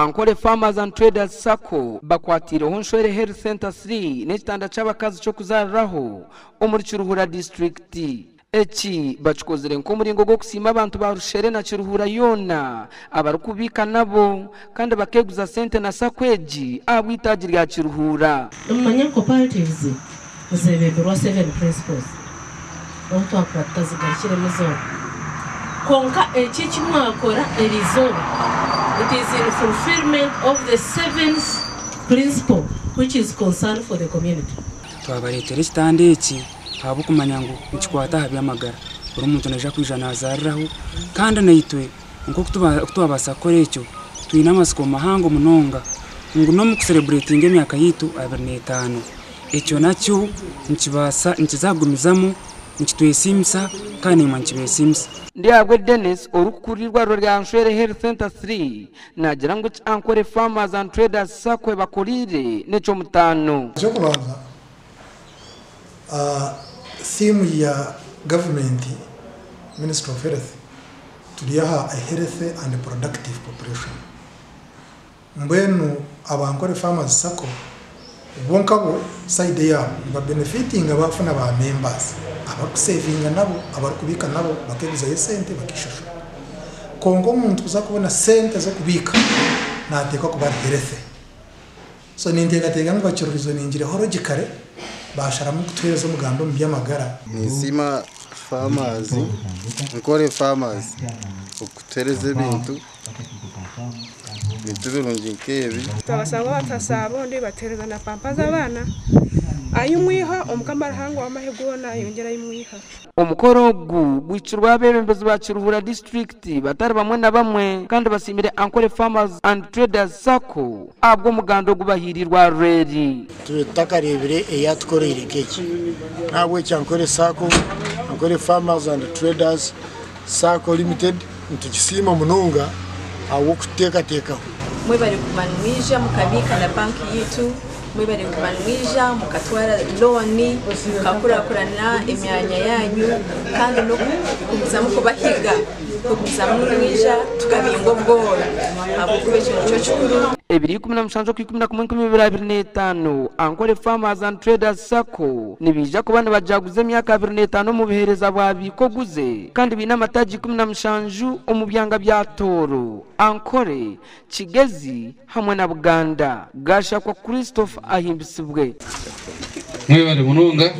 Ankole Farmers and Traders Sacco bakwatiireho Nshwere Health Centre 3 n'ekitanda ky'abakazi ky'okuzaariraho omuri Kiruhura disiturikiti. Eki bakikozire nk'omuringo gw'okusiima abantu ba Rushere na Kiruhura yoona abarikubiika nabo kandi bakeeguza sente na Sacco egi ahabw'eitaagi rya Kiruhura. Nimumanya ngu cooperatives nizebemberwa 7 principles nobu twakuba tutazigarukiremu zoona kwonka eki eki mwakora erizooba it is in fulfillment of the seventh principle which is concern for the community. Twabareetera ekitanda eki ahabw'okumanya ngu nikikwata aha by'amagara. Buri muntu naija kwija naazaariraho kandi naitwe nk'oku twabaasa kukora ekyo, twine amatsiko mahango munonga ngu n'omu kuserebureetinga emyaka yaitu 25, ekyo nakyo nikibaasa nikiza kugumizamu nikitwesiimisa kandi naimwe nikibeesiimisa. Ndyahabwe Denis orikukurira eirwariro rya Nshwere Health Centre 3 naagira ngu eki Ankole Farmers and Traders Sacco ebakoriire n'eky'omutaano. Eky'okubanza, theme ya gavumenti, Ministry of Health, turi aha a healthy and productive population. Mbwenu aba Ankole Farmers Sacco bo nkabo side yaabo nibabenefitinga baafuna ba members abarikusevinga nabo, abarikubiika nabo bakeeguzayo esente bakishashura. Kwonka omuntu kuza kubona sente z'okubiika naateekwa kuba ari healthy. So ninteekateeka ngu bakirizoningireho logically baasharamu kutuheereza omuganda omu by'amagara. Ninsiima Farmers, Nkore Farmers okutuheereza ebintu, ebintu birungi nk'ebi. Twabasaba batasa abondi batuhereza na pampa z'abaana ayimwiha omukama Ruhanga ow'amahe goona ayongyere ayimwiha. Omukoro ogu gwikirweho abeebembezi ba Kiruhura disiturikiti batari bamwe na bamwe kandi basiimire Ankole Farmers and Traders Sacco ahabw'omuganda ogu bahaire eirwariro eri. Tube tutakareebire eyatukoreire nk'eki. N'ahabw'ekyo Ankole Sacco, Ankole Farmers and Traders Sacco Limited nitugisiima munonga ahabw'okututeekateekaho. Mwebare kuguma nimwija mukabiika na bank yaitu, mwebare kuguma nimwija mukatwara looni mukakurakurana emyanya yanyu kandi n'okugumizamu kubahiga kugumizamu nimwija tukabinga obworo ahabw'okuba ekyo nikyo kikuru. Ebiro 17 okwa 11 2025, Ankole Farmers and Traders Sacco nibaija kuba nibajaguza emyaka 25 omu buheereza bwa Biika Oguze kandi baine amataagi 17 omu byanga bya Tooro, Ankole, Kigezi hamwe na Buganda. Gashakwa Christopher ahimbisibwe. Mwebare munonga.